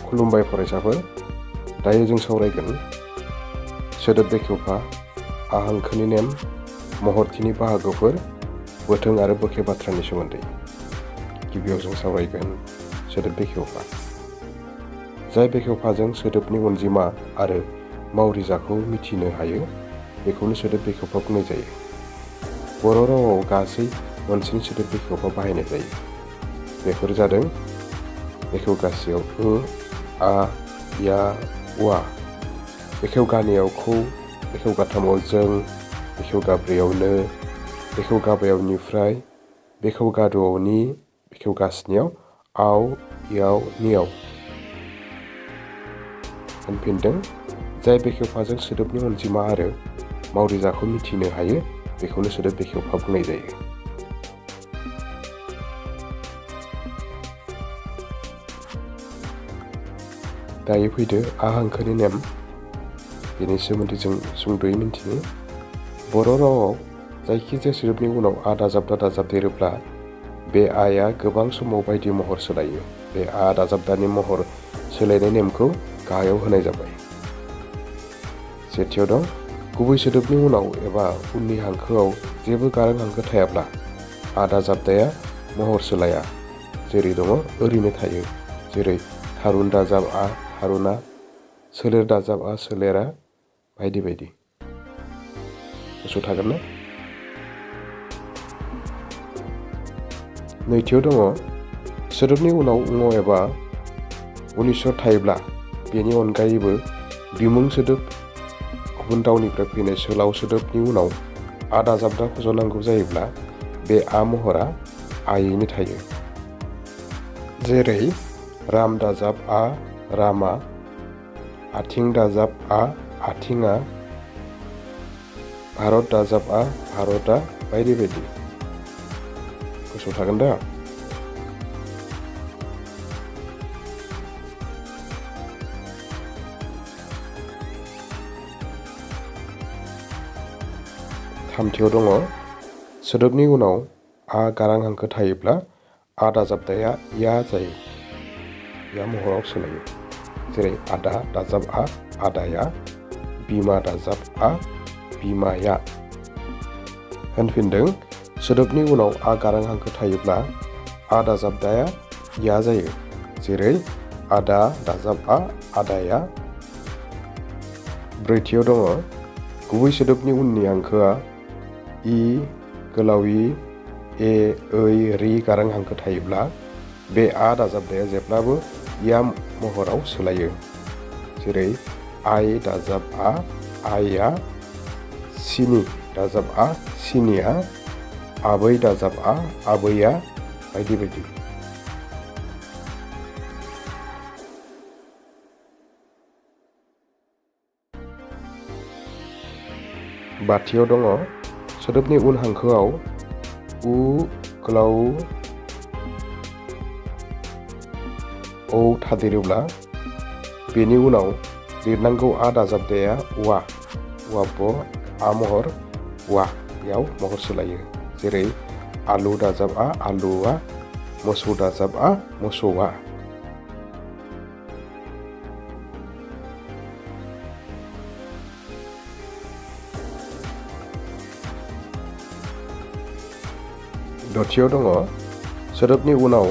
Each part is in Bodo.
खुलुमबाय फरायसाफोर। दायो जों सावरायगोन सोदोब बेखेवफा, आ हांखोनि नेम, महरथिनि बाहागोफोर, बोथों आरो बोखे बाथ्रानि सोमोन्दै। गिबियाव जों सावरायगोन सोदोब बेखेवफा। जाय बेखेवफाजों सोदोबनि अनजिमा आरो मावरिजाखौ मिथिनो हायो बेखौनो सोदोब बेखेवफा बुंनाय जायो। बर' रावाव गासै मोनस्नि सोदोब बेखेवफा बाहायनाय जायो। बेफोर जादों बेखेवगासेयाव आ, या, वा, बेखेवगानैयाव खौ, बेखेवगाथामाव जों, बेखेवगाब्रैयाव नो, बेखेवगाबायाव निफ्राय, बेखेवगाद'आव नि, बेखेवगास्नियाव आव, इयाव, नियाव। होनफिनदों, जाय बेखेवफाजों सोदोबनि अनजिमा आरो मावरिजाखौ मिथिनो हायो बेखौनो सोदोब बेखेवफा बुंनाय जायो। दायो फैदो आ हांखोनि नेम। बेनि सोमोन्दै जों सुंद'यै मिन्थिनो। बर' रावाव जायखिजाया सोदोबनि उनाव आ दाजाबदेरोब्ला बे आया गोबां समाव बायदि महर सोलायो। बे आ दाजाबदानि महर सोलायनाय नेमखौ गाहायाव होनाय जाबाय। सेथियाव दं, गुबै सोदोबनि उनाव एबा उननि हांखोआव जेबो गारां हांखो थायाब्ला आ दाजाबदाया महर सोलाया। जेरै दङ ओरैनो थायो। जेरै थारुन दाजाब आ थारुना, सोलेर दाजाब आ सोलेरा, बायदि बायदि। गोसोआव थागोन ना? नैथियाव दङ, सोदोबनि उनाव ङ एबा उनिस्वर थायोब्ला बेनि अनगायैबो बिमुं सोदोब, गुबुन रावनिफ्राय फैनाय सोलाव सोदोबनि उनाव आ दाजाबदा फज'नांगौ जायोब्ला बे आ महरा आयैनो थायो। जेरै राम दाजाब आ रामा, आथिं दाजाब आ आथिङा, भारत दाजाब आ भारतआ, बायदि बायदि। गोसोआव थागोन दा? थामथियाव दङ, सोदोबनि उनाव आ गारां हांखो थायोब्ला आ दाजाबदाया या जायो। या महराव सोलायो। जेरै आदा दाजाब आ आदाया, बिमा दाजाब आ बिमाया। होनफिनदों, सोदोबनि उनाव आ गारां हांखो थायोब्ला आ दाजाबदाया या जायो। जेरै आदा दाजाब आ आदाया। ब्रैथियाव दङ, गुबै सोदोबनि उननि हांखोआ इ, गोलाव इ, ए, ऐ, रि गारां हांखो थायोब्ला बे आ दाजाबदाया जेब्लाबो या महराव सोलायो। जेरै आइ दाजाब आ आइया, सिनि दाजाब आ सिनिया, आबै दाजाब आ आबैया, बायदि बायदि। बाथियाव दङ, सोदोबनि उन हांखोआव उ, गोलाव औ थादेरोब्ला बेनि उनाव लिरनांगौ आ दाजाबदाया वा, वाब आ महर वा याव महर सोलायो। जेरै आलु दाजाब आ आलुआ, मोसौ दाजाब आ मोसौआ। दथियाव दङ, सोदोबनि उनाव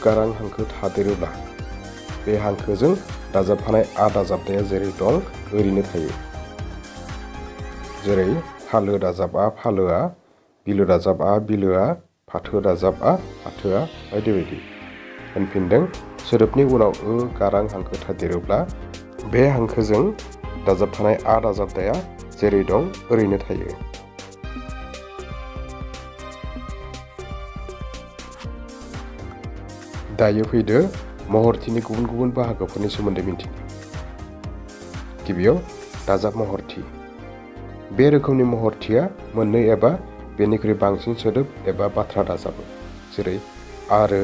गारां हांखो थादेरोब्ला बे हांखोजों दाजाबफानाय आ दाजाबदाया जेरै दं ओरैनो थायो। जेरै फालो दाजाब आ फालोआ, बिलो दाजाब आ बिलोआ, फाथो दाजाब आ फाथोआ, बायदि बायदि। होनफिनदों, सोदोबनि उनाव गारां हांखो थादेरोब्ला बे हांखोजों दाजाबफानाय आ दाजाबदाया जेरै दं ओरैनो थायो। दायो फैदो महरथिनि गुबुन गुबुन बाहागोफोरनि सोमोन्दै मिन्थिनो। गिबियाव दाजाब महरथि। बे रोखोमनि महरथिया मोननै एबा बेनिख्रुइ बांसिन सोदोब एबा बाथ्रा दाजाबो। जेरै आरो,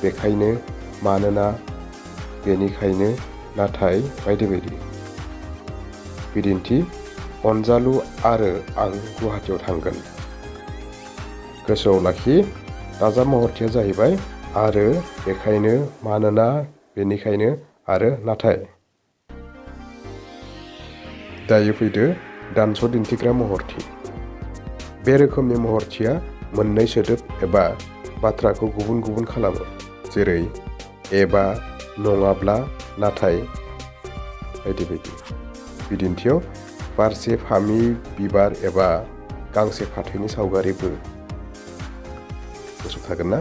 बेखायनो, मानोना, बेनिखायनो, नाथाय, बायदि बायदि। बिदिन्थि, अनजालु आरो आं गुवाहाटियाव थांगोन। गोसोआव लाखि, दाजाब महरथिया जाहैबाय आरो, बेखायनो, मानोना, बेनिखायनो आरो नाथाय। दायो फैदो दानस' दिन्थिग्रा महरथि। बे रोखोमनि महरथिया मोननै सोदोब एबा बाथ्राखौ गुबुन गुबुन खालामो, जेरै एबा, नङाब्ला, नाथाय बायदि बायदि। बिदिन्थियाव बारसे फामि बिबार एबा गांसे फाथैनि सावगारिबो। गोसोआव थागोन ना?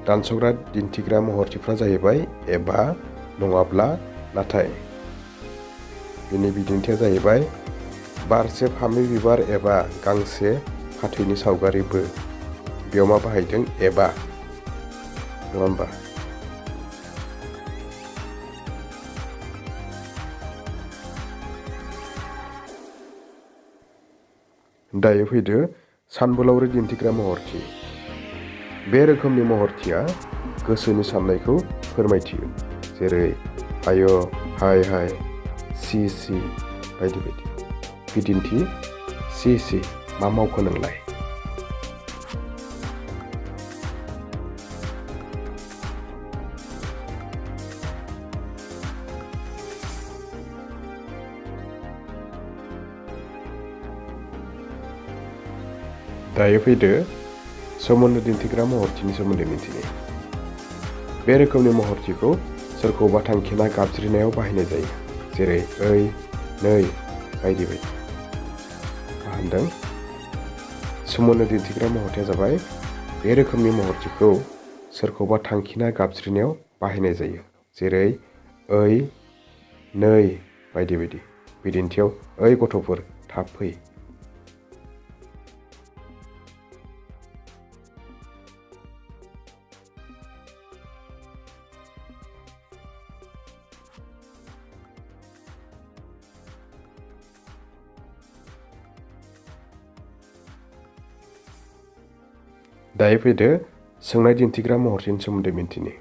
दानस'ग्रा दिन्थिग्रा महरथिफ्रा जाहैबाय एबा, नङाब्ला, नाथाय। बेनि बिदिन्थिया जाहैबाय बारसे फामि बिबार एबा गांसे फाथैनि सावगारिबो। बेयाव मा बाहायदों? एबा, नङा होमबा? दायो फैदो सानबोलावरि दिन्थिग्रा महरथि। बे रोखोमनि महरथिया गोसोनि साननायखौ फोरमायथियो, जेरै आय', हाय हाय, सि सि बायदि बायदि। बिदिन्थि सि मा मावखो नोंलाय? दायो फैदो सोमोन्दो दिन्थिग्रा महरथिनि सोमोन्दै मिथिनि। बे रोखोमनि महरथिखौ सोरखौबा थांखिना गाबज्रिनायाव बाहायनाय जायो, जेरै ओइ, नै बायदि बायदि। मा होनदों? सोमोन्दो दिन्थिग्रा महरथिया जाबाय बे रोखोमनि महरथिखौ सोरखौबा थांखिना गाबज्रिनायाव बाहायनाय जायो, जेरै ओइ, नै बायदि बायदि। बिदिन्थियाव ओइ गथ'फोर, थाब फै। दायो फैदो सोंनाय दिन्थिग्रा महरथिनि सोमोन्दै मिन्थिनि।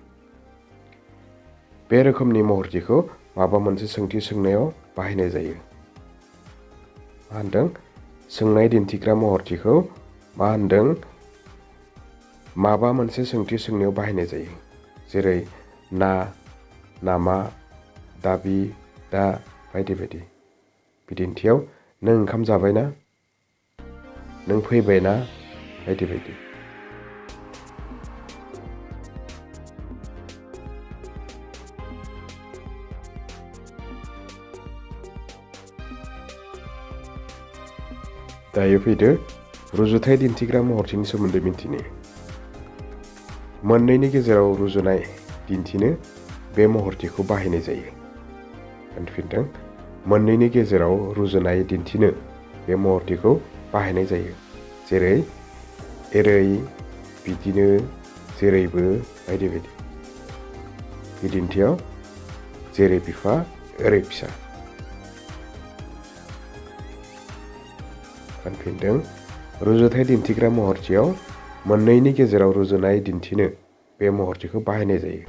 बे रोखोमनि महरथिखौ माबा मोनसे सोंथि सोंनायाव बाहायनाय जायो। मा होनदों? सोंनाय दिन्थिग्रा महरथिखौ मा होनदों? माबा मोनसे सोंथि सोंनायाव बाहायनाय जायो, जेरै ना, नामा, दाबि, दा बायदि बायदि। बिदिन्थियाव नों ओंखाम जाबायना? नों फैबायना? बायदि बायदि। दायो फैदो रुजुथाय दिन्थिग्रा महरथिनि सोमोन्दै मिन्थिनि। मोननैनि गेजेराव रुजुनाय दिन्थिनो बे महरथिखौ बाहायनाय जायो। होनफिनदों, मोननैनि गेजेराव रुजुनाय दिन्थिनो बे महरथिखौ बाहायनाय जायो, जेरै एरै, बिदिनो, जेरैबो बायदि बायदि। बिदिन्थियाव जेरै बिफा, ओरै फिसा। होनफिनदों, रुजुथाय दिन्थिग्रा महरथियाव मोननैनि गेजेराव रुजुनाय दिन्थिनो बे महरथिखौ बाहायनाय जायो,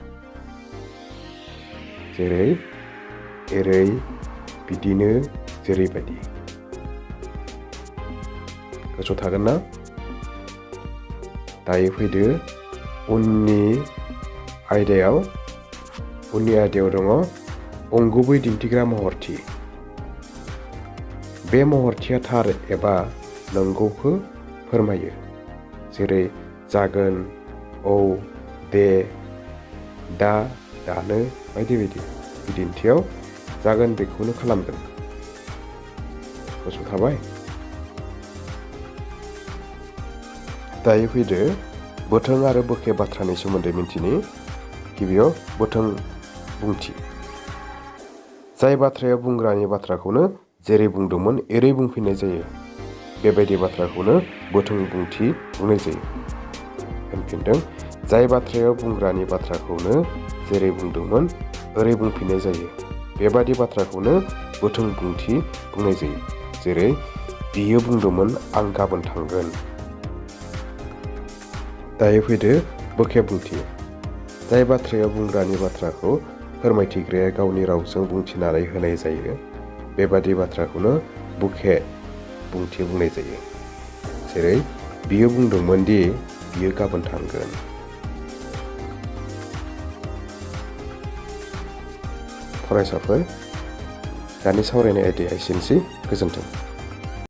जेरै एरै, बिदिनो, जेरैबायदि। गोसोआव थागोन ना? दायो फैदो उननि आयदायाव दङ अंगुबै दिन्थिग्रा महरथि। बे महरथिया थार एबा नंगौखौ फोरमायो, जेरै जागोन, औ, दे, दा, दानो बायदि बायदि। बिदिन्थियाव जागोन बेखौनो खालामगोन। गोसोआव थाबाय? दायो फैदो बोथों आरो बोखे बाथ्रानि सोमोन्दै मिन्थिनि। गिबियाव बोथों बुंथि। जाय बाथ्राया बुंग्रानि बाथ्राखौनो जेरै बुंदोंमोन एरै बुंफिननाय जायो, बेबायदि बाथ्राखौनो बोथों बुंथि बुंनाय जायो। होनफिनदों, जाय बाथ्राया बुंग्रानि बाथ्राखौनो जेरै बुंदोंमोन ओरै बुंफिननाय जायो, बेबादि बाथ्राखौनो बोथों बुंथि बुंनाय जायो, जेरै बियो बुंदोंमोन आं गाबोन थांगोन। दायो फैदो बोखे बुंथि। जाय बाथ्राया बुंग्रानि बाथ्राखौ फोरमायथिग्राया गावनि रावजों बुंथिनानै होनाय जायो, बेबादि बाथ्राखौनो बोखे बुंथि बुंनाय जायो, जेरै बियो बुंदोंमोन दि बियो गाबोन थांगोन। फरायसाफोर दानि सावरायनाय आयदाया एसेनोसै। गोजोन्थों।